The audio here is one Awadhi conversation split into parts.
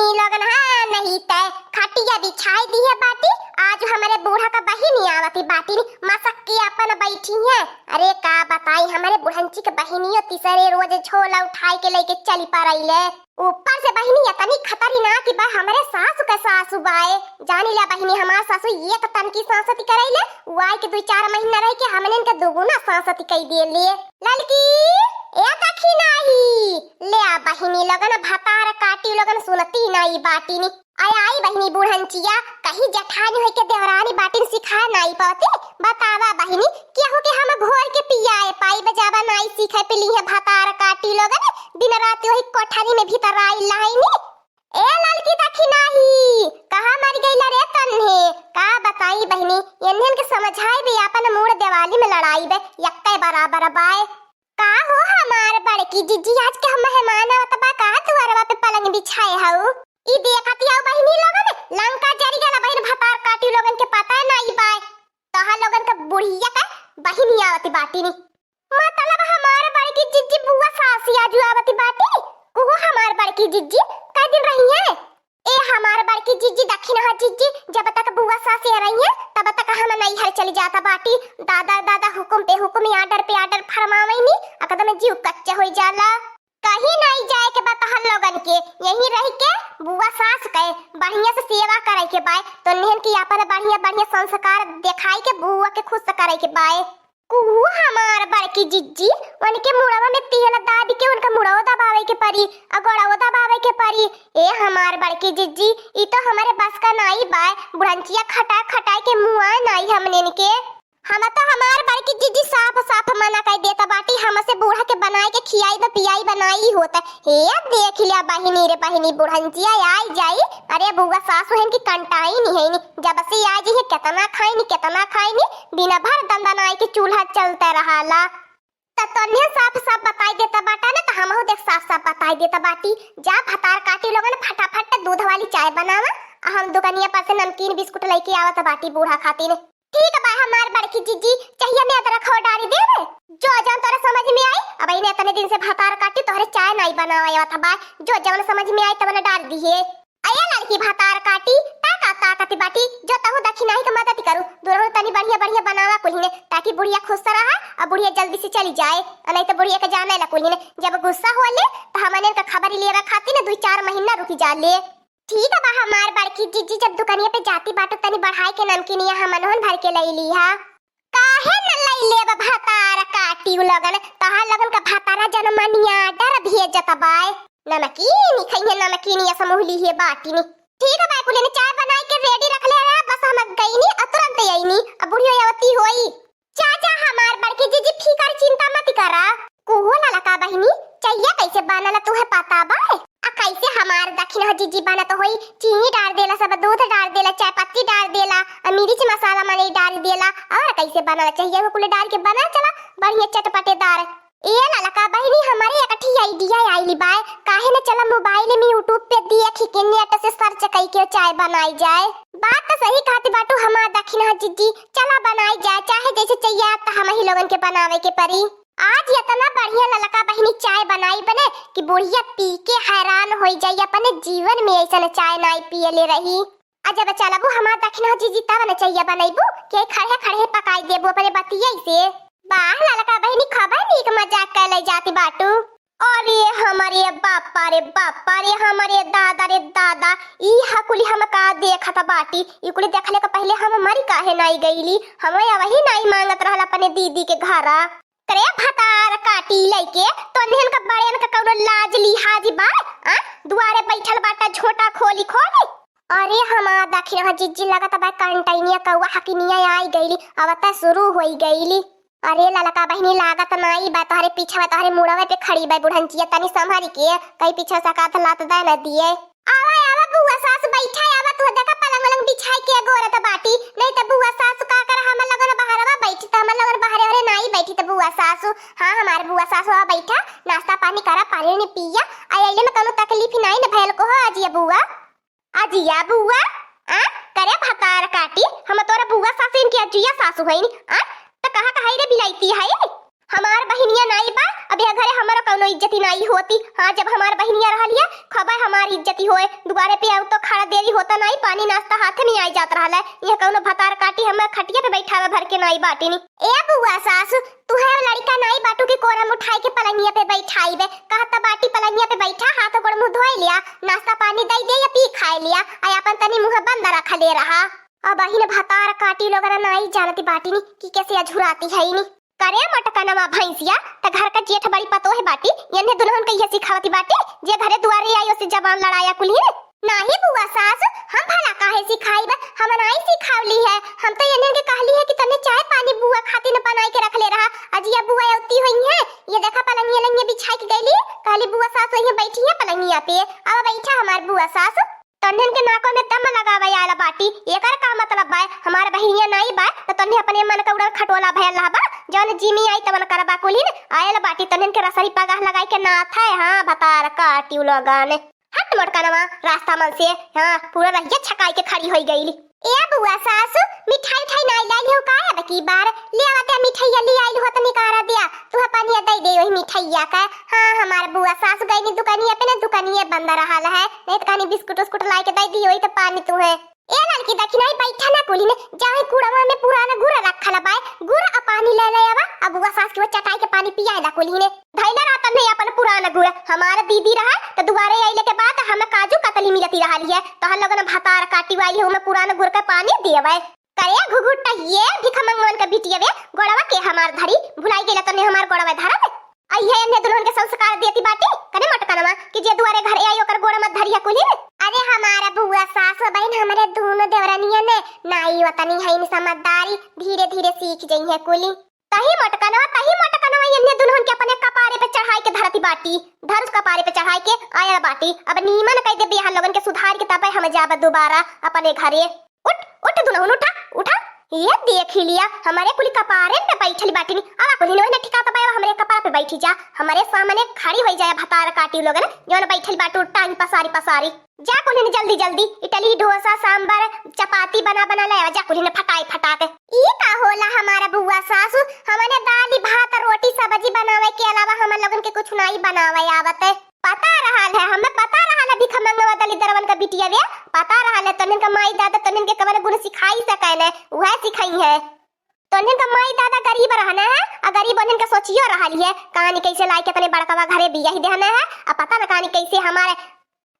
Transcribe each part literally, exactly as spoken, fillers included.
ई लोगन, हाँ, नहीं तै खटिया बिछाई दिहे बाटी। आज हमरे बूढ़ा का बहिनी आवती बाटी, मसक के अपन बैठी है। अरे का बताई, हमरे बुढ़ंची के बहिनियो तीसरे रोज झोला उठाई के लेके चली पड़ैले। ऊपर से बहिनी इतनी खतरनाक बा, हमरे सासु के सासु बाए। जानी ला बहिनी, हमार सासु एक तनकी सांसती करैले, उ आए के दुइ चार महीना रह के हमने इनके दुगुना सांसती कई दिए ले। ललकी, ए दखिनाही, ले आ बहिनी लोगन, भतार काटी लोगन सुनती नाई बाटिनी। आय आई बहिनी बुढ़ंचिया, कहीं जेठानी होई के देवरानी बाटिन सिखाए नाई पावती। बतावा बहिनी, केहू के हम घोर के पियाए पाई, बजावा नाई सीखे पिली है भतार काटी लोगन, दिन रात वही कोठरी में भीतर आई लाइनी। ए ललकी दखिनाही, कहाँ मर गइला रे तन्हे? का बताई बहिनी, इन्हन के समझाई बे, आपन मूड़ देवाली में लड़ाई बे, यक्के बराबर बाए। का हो हमार बड़की जिज्जी, आज के हम मेहमान आवत बा का दुआरवा पे पलंग बिछाए हऊ? ई देखत हऊ बहिनी लोगन, लंका जरि गला बहिन भतार काटी लोगन के पता नाई बाए। तोहा लोगन के बुढ़िया का बहिनी आवत बाटिनी। मतलब हमार बड़की जिज्जी बुआ सास आजू आवती बाटी। उहो हमार बड़की जिज्जी कै दिन रही है? ए हमार बड़की जिज्जी दखिनहा जिज्जी, जब तक बुआ सास यहाँ रही है, तब तक हम नैहर चली जाता बाटी। दादा दादा हुकुम पे हुकुम, आर्डर पे आर्डर फरमावैनी, एकदम जीव कच्चा होई जाला। कहीं नाई जाए के बा तोहर लोगन के, यहीं रह के बुआ सास के बढ़िया से सेवा करे के बाय। तो निहन के आपन बढ़िया बढ़िया संस्कार देखाई के बुआ के खुश करे के बाय। कुहू हमार बड़की जिज्जी, उनके मुड़वा में तेल दाब के उनका मुड़वा दबावे के परी, आ गोड़वा दबावे के परी। ए हमार बड़की जिज्जी, ई तो हमरे बस का नाई बाय, बुढ़ंचिया खटा खटाए के मुआ नाई हमने इनके। हम तो हमार बड़की जिज्जी साफ साफ मना कर देता बाटी, हमसे बूढ़ा के बनाए के खियाई ब पियाई बनाई होता। हे देख लिया बहिनी रे बहिनी, बुढ़ंचिया आई जाई। अरे बुआ सासु हन की कंटाई नहीं है नी, जब से आई जी है कितना खाई नी कितना खाई नी, दिन भर दंदनाई के चूल्हा चलता रहाला। त तन्हे साफ साफ बताई देता बाटा ना, त हमहू देख साफ साफ बताई देता बाटी। जा भतार काटी लोगन, फटाफट दूध वाली चाय बनावा, आ हम दुकनिया पर से नमकीन बिस्कुट लेके आवत बाटी बूढ़ा खातिर। ठीक बा हमार बड़की जिज्जी, चहिया में अदरक हो डारी देबे। जो जौन तोरे समझ में आई, अब इन्हें इतने दिन से भतार काटी तोहरे चाय नाई बनावा आवत बा, जो जौन समझ में आई तवन डार दिहे। अये लड़की भतार काटी, ताका ताकत बाटी, जो तहु दखिनाही के मदद करू, दुरहु तनी बढ़िया बढ़िया बनावा कुल्हिने, ताकि बुढ़िया खुश रहा और बुढ़िया जल्दी से चली जाए, और नहीं तो बुढ़िया के जाने ला कुल्हिने। जब गुस्सा होले, तो हमने का खबर लेवे खातिर ना दुई चार महीना रुकी जाले। ठीक बा हमार बड़की जिज्जी, जब दुकनिया पे जाती बाटू तनी बढ़ाई के नमकीनिया हमनहुन भर के लई लीहा। काहे न लई लेब भतार काटी उ लगन, तहार लगन का भतारा जनमनिया डर भेजत बाय। नमकीनी खइहे, नमकीनिया समूह लीहे बाटिनी। ठीक बा, कुलिन चाय बनाई के रेडी रख ले रहा, बस हम गईनी और तुरंत अइनी, अब बुढ़िया अवती होई। चाचा हमार बड़की जिज्जी फिकर चिंता मत करा। कुहो ललका बहिनी, चैया कैसे बनल तुहे पता बा? आ कैसे हमार दखिनहा जिज्जी बनत होई? चीनी डार देला, सब दूध डार देला, चाय पत्ती डार देला, आ मिर्च मसाला मने डार देला। और कैसे बनल चैया वो कुल डार के बनल चला बढ़िया चटपटेदार। ए ललका बहिनी, हमारे एक ठी आइडिया आइली बाय, काहे न चला मोबाइल में YouTube पे देखी के नेट से सर्च कई के चाय बनाई जाए। बात तो सही कहती बाटू हमार दखिनहा जिज्जी, चला बनाई जाए, चाहे जैसे चैया त हम ही लोगन के बनावे के परी। आज इतना बढ़िया ललका बहिनी चाय बनाई बने कि बुढ़िया पी के हैरान होई जाई, अपने जीवन में ऐसन चाय नाई पियले रही। आ जब चलबू हमार दखिनहा जिज्जी तब न चैया बनैबू कि खड़े खड़े पकाई देबू अपने बतिये से। वाह ललका बहिनी, खबर नीक मजाक कर ले जाती बाटू। अरे हमरे बापा रे बापा रे, हमरे दादा रे दादा, ई हकुली हम का देखत बाटी। ई कुली देखले के पहले हम मरी काहे नाई गईली, हम वही नाई मांगत रहल अपने दीदी के घरा। करे भतार काटी लइके, तोन्हन का बड़ेन का कउनो लाज लिहाज बा? आ? दुआरे बैठल बाटा झोटा खोली खोली। अरे हमार दखिनहा जिज्जी, लगत बा कंटैनिया कौआ हकिनिया आई गईली, अब त शुरू होई गईली। अरे ललका बहिनी, लागत नाई बा तोहरे पीछे, तोहरे मुड़वे पे खड़ी बा बुढ़ंचिया, तनी संभरी के, कहीं पीछे से काथ लात दे न दिए। आवा, आवा बुआ सास, बैठा, आवा, तू देखा पलंग वलंग बिछाई के गोरत बाटी, नहीं त बुआ सास का कर हमर लगन बहरवा बैठी, त हमर लगन बहरे ओहरे नाई बैठी, त बुआ सासु, हाँ, हमार बुआ सासु, आ बैठा, नाश्ता पानी करा, पानी उनी पिया, आ अइले में कउनो तकलीफ नाई न भयल को हो, अजिया बुआ, अजिया बुआ, आ, करे भतार काटी, हम तोरा बुआ सासु इनकी अजिया सासु हईन, आ, त कहा कहाई रे बिलाइती है? हमार बहिनिया नाई बा, अब यह घरे हमरो कउनो इज्जती नाई होती। हाँ, जब हमार बहिनिया रहलिया, खबे हमार इज्जती होए। दुआरे पे आउ तो खड़ा देरी होता नाई, पानी नाश्ता हाथे में आई जात रहल है। यह कउनो भतार काटी हमें खटिया पे बैठावे भर के नाई बाटिनी। ए बुआ सासु, तू है लड़का नाई बाटू कि कोरम उठाई के पलंगिया पे बैठाई बे। कहता बाटी पलंगिया पे बैठा, हाथ गोड़ मुँह धोए लिया, नाश्ता पानी दई दे या पी खाए लिया, आ अपन तनी मुँह बंद रख ले रहा। अब अहिन भतार काटी लोगन नाई जानती बाटिनी कि कैसे अझुराती है इनी। करे मोटकनवा भैंसिया, त घर का जेठ बड़ी पतोह बाटी, एन्हे दुल्हन के इहे सिखावती बाटी, जे घरे दुआरे आई ओसे जबान लड़ाया कुल्हिन। नाही बुआ सास, हम भला काहे सिखाइब, हम नाई सिखावली है, हम तो एन्हे के कहली है कि तन्ने चाय पानी बुआ खातिर न बनाई के रख ले रहा, अजिया बुआ अउती होइहैं, ये देखा पलंगिया लंगिया बिछाई के गईली, कहली बुआ सास वहीं बैठी है पलंगिया पे, अब बैठा हमार बुआ सास। तन्हन के नाको में दम लगावे आयल बाटी, एकर का मतलब बा? हमार बहिनिया नाई बा, त तन्हे अपने मन का उड़न खटोला भयल रहबा, जौन जिमी आई तवन करबा कुलिन, आयल बाटी तन्हन के रसरी पगाह लगाई के नाथ है, हाँ, भतार काटी उ लोगन। हट मोटकनवा, रास्ता मन से, हाँ, पूरा रहिया छकाई के खड़ी होई गईली। ए बुआ सासु, मिठाई उठाई नाई लाइल हो का अब की बार? ले आवते मिठाइया ले आइल हो त निकारा दिया, तू पनिया दे दे वही मिठाइया का। हाँ, हमार बुआ सासु गईनी दुकानिया पे ना, दुकानिया बंद रहल है, नहीं त कहनी बिस्कुट उस्कुट लाई के दे दी वही त पानी तू है। ए लड़की देखी नाई बैठा ना कुली ने, जाए कुड़वा में पुराना गुड़ रखल बाय, गुड़ आ पानी ले ले आवा, अब बुआ सास के वो चटाई के पानी पियाए ला कुली ने। धैले रहतन है अपन पुरान गुड़। हमार दीदी रहे त दुआरे अइले के बाद हमें काजू कतली मिलती रहली है, तोहर लोगन भतार काटी वाली है, ओमे पुरान गुड़ के पानी देवे। करे घुघुट्टा ये भिखमंगवन के बिटिया वे, गोड़वा के हमार धरी, भुलाई गेला तन्ने हमार गोड़वा धरत। अइहे एन्हे दुल्हन के संस्कार देती बाटी, कने मोटकनवा कि जे दुआरे घर आई ओकर गोड़ मत धरिया कुली ने। अरे हमारा बुआ सास बहन हमरे दोनों देवरनिया ने नाई वतनी है समझदारी, धीरे धीरे सीख जइहे कुली। तही मोटकनवा, तही मोटकनवा, एन्हे दुल्हन के अपने कपारे पे चढ़ाई के धरती बाटी, धनुष कपारे पे चढ़ाई के आयल बाटी। अब नीमन कह दे बियाह लोगन के सुधार के तबे हम जाब दोबारा अपने घरे। उठ, उठ दुल्हन, उठा, उठा। ये देख ही लिया, हमारे कुली कपारे पे बैठल बाटी नी। अब कुली नोहे न ठिका तबे हमरे कपार पे बैठी जा, हमारे सामने खड़ी होई जाए भतार काटी लोगन, जौन बैठल बाटू टांग पसारी पसारी। जा कुलिन जल्दी जल्दी इडली, डोसा, सांभर, चपाती बना बना ले आवा, जा कुलिन फटाई फटाक। ई का होला हमारा बुआ सासु, हमने दाली भात रोटी सब्जी बनावे के अलावा हमन लोगन के कुछ नाई बनावे आवत है। पता रहल है, हमें पता रहल है भिखमंगवा दलिद्रवन का बिटिया वे, पता रहल है तनिन का माई दादा तनिन के कवन गुण सिखाई सके ने, उहे सिखाई है। तनिन का माई दादा गरीब रहने है, आ गरीब ओनिन का सोचियो रहल है, कहानी कैसे लाई के तने बड़कवा घरे बियाही देहने है, आ पता न कहानी कैसे हमारे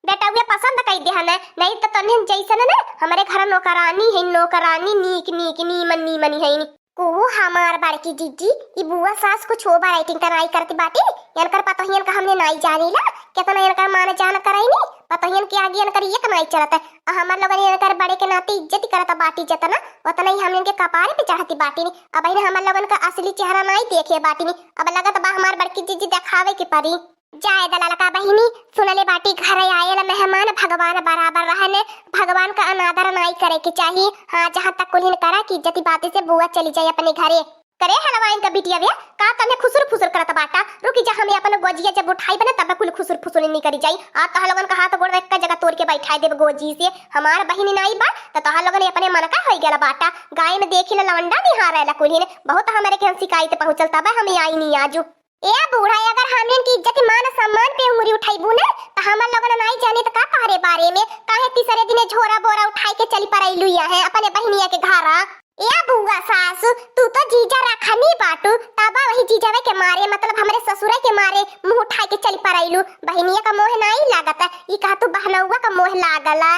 बेटउए पसंद कई देहन है, नहीं त तन्हन जैसन न हमरे घर नौकरानी है, नौकरानी नीक नीक, नीमन नीमन है। कुहू हमार बड़की जिज्जी, ई बुआ सास कुछ ओवर एक्टिंग कराई करती बाटी, इनकर पतोहियन का हमने नाई जानीला, केतना इनकर मान जान करैनी, पतोहियन के आगे इनकर एक नाई चलत है, आ हमर लोगन इनकर बड़े के नाते इज्जत करत बाटी जतना, ओतना ही हम इनके कपारे पे चढ़ती बाटी नी। अब इन्हें हमर लोगन का असली चेहरा नाई देखे बाटी नी, अब लगत बा हमार बड़की जिज्जी देखावे के परी। जाए द ललका बहिनी, सुनले बाटी घरे आयल मेहमान भगवान बराबर रहने, भगवान का अनादर नाई करे के चाही। हाँ, जहाँ तक कुलिन करा कि इज्जती बाती से बुआ चली जाए अपने घरे। करे हलवाइन का बिटिया बे, का तन्हे खुसुर फुसुर करत बाटा? रुकी जा, हमें अपन गोजिया जब उठाई बने तब कुल खुसुर फुसुर निकरी जाई। आ तोहर लोगन का हाथ गोड़ एक जगह तोड़ के बैठाई देब गोजी से। हमार बहिनी नाई बा, त तोहर लोगन अपने मन का होई गल बाटा। गाय में देखी ला लवंडा निहारे ला कुलिन, बहुत हमरे के हम शिकायत पहुँचल तब हम आई नी आजू। ए बूढ़ा, अगर हमन की इज्जत मान सम्मान पे उंगली उठाइबू ने, त हमर लोगन नाई जाने त का तोहरे बारे में, काहे तीसरे दिने झोरा बोरा उठाई के चली परैलू यहाँ अपने बहिनिया के घरा। ए बुआ सासु, तू तो जीजा रखनी बाटू, तबा वही जीजवे के मारे, मतलब हमरे ससुरे के मारे मुंह उठाई के चली परैलू। बहिनिया का मोह नाई लागत, ई कहा तू बहनउआ का मोह लागला।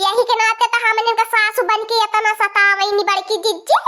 यही के नाते त हमन इनका सासु बन के इतना सतावैनी बड़की जिज्जी।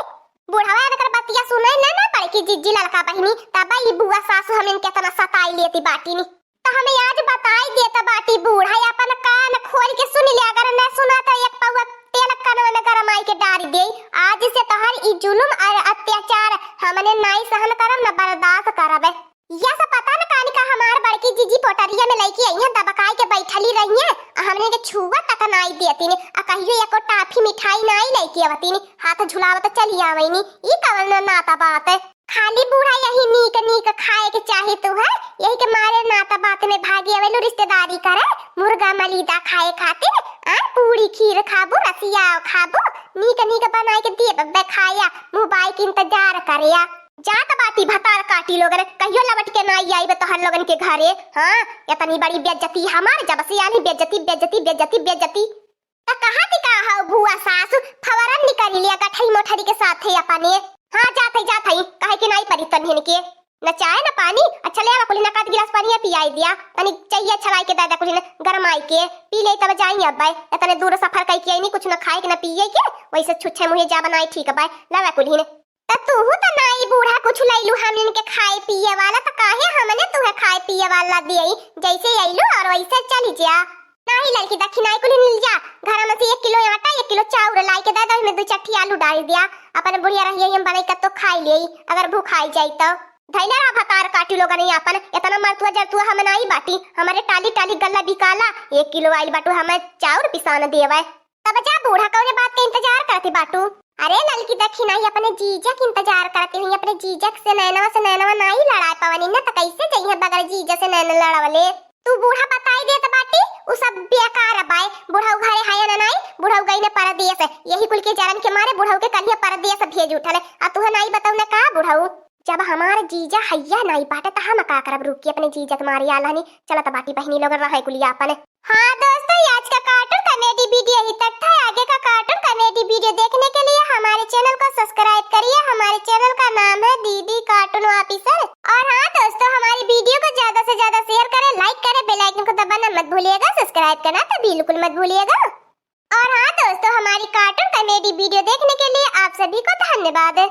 बुढ़वा एकर बतिया सुनै न, न बड़की जिज्जी ललका बहिनी, तब ई बुआ सासु हमें केतना सताई लेती बाटी नी। त हमें आज बताई देत बाटी बूढ़ा, अपन कान खोल के सुन ले, अगर न सुना त एक पौआ तेल कनवा में गरमाई के डारी दे। आज से तोहर ई जुलुम और अत्याचार हमने नाई सहन करब, न बर्दाश्त करब। या सब पता न कानी का हमार बड़की जिज्जी पोटरिया में लइके अइहैं, दबकाई के बैठली रहिहैं, आ हमने के छुआ तक नाई देती ने, आ कहियो एको टाफी मिठाई नाई लइके आवती ने, हाथ झुलावत चली आवैनी। ई कवन नाता बात है? खाली बूढ़ा यही नीक नीक खाए के चाही तू है, यही के मारे नाता बात में भागी आवेलू रिश्तेदारी करे, मुर्गा मलीदा खाए खातिर, आ पूरी खीर खाबू, रसिया खाबू, नीक नीक बनाए के देब बे खाया, मुँह बाई के इंतजार करे। जात बाटी भतार काटी लोगन, कहियो लवट के नाई आइबे तोहर लोगन के घरे। हाँ, इतनी बड़ी बेइज्जती हमार, जब से आनी बेइज्जती, बेइज्जती, बेइज्जती, बेइज्जती। त कहा थी का हौ भुआ सासु, फवरन निकल लिया गठई मोठरी के साथे अपने। हाँ, जात हई, जात हई, काहे कि नाई परी तनिहन के। न चाय न पानी, अच्छा ले आवा कुली नकात गिलास पानी पियाई दिया, तनी चाहिए छवाई के दादा कुली न गरमाई के, पी ले तब जाई अब। इतने दूर सफर कई के आईनी, कुछ न खाए के न पिए के, वैसे छुच्छे मुँहे जा बनाई ठीक बाय, लावा कुली न। त तूहू त नाई बूढ़ा कुछ लैलू हमन के खाए पिए वाला, त काहे हमने तुहे खाए पिए वाला दियई? जैसे अइलू और वैसे चली जा। नाही ललकी दखिनाई कुली मिल जा, घर में से एक किलो आटा, एक किलो चाउर लाई के दे दो, ओहिमे दू चट्ठी आलू डाल दिया, अपन बुढ़िया रहिए हम बनाई कत्तो खाई लेई, अगर भूखाई जाई तो। धैले रहा भतार काटी लोगन ही आपन, इतना मरतुआ जरतुआ हम नाई बाटी, हमारे टाली टाली गल्ला बिकाला, एक किलो आइल बाटू हमें चाउर पिसान देवे। तब जा बूढ़ा, कौने बात के इंतजार करते बाटू? अरे ललकी दखिनाई, अपने जीजा के इंतजार करते हुई, अपने जीजा से नैनवा से नैनवा नाई लड़ाए पवनी न, त कैसे जइहे बगैर जीजा से नैन लड़वले? तू बूढ़ा बताई देत बाटी, उ सब बेकार बाय। बुढ़ऊ घरे है ना नाई, बुढ़ऊ गई न परदेस, यही कुल के जरन के मारे बुढ़ऊ के कलिया परदेस भेज उठल। आ तुहे नाई बताऊ न का बुढ़ऊ? जब हमार जीजा हैया नाई बाटे त हम का करब? रुकी, अपने जीजा त मारे आलहनी, चलत बाटी बहिनी लोग रहे कुलिया अपन। हाँ दोस्तों, ये आज का कार्टून कॉमेडी वीडियो ही तक था। आगे का कार्टून कॉमेडी वीडियो देखने के लिए हमारे चैनल को सब्सक्राइब करिए। हमारे चैनल का नाम है दीदी कार्टून ऑफिशियल। और हाँ दोस्तों, हमारी वीडियो को ज्यादा से ज्यादा शेयर करें, लाइक करें, बेल आइकन को दबाना मत भूलिएगा, सब्सक्राइब करना तो बिल्कुल मत भूलिएगा। और हाँ दोस्तों, हमारी कार्टून कॉमेडी वीडियो देखने के लिए आप सभी को धन्यवाद।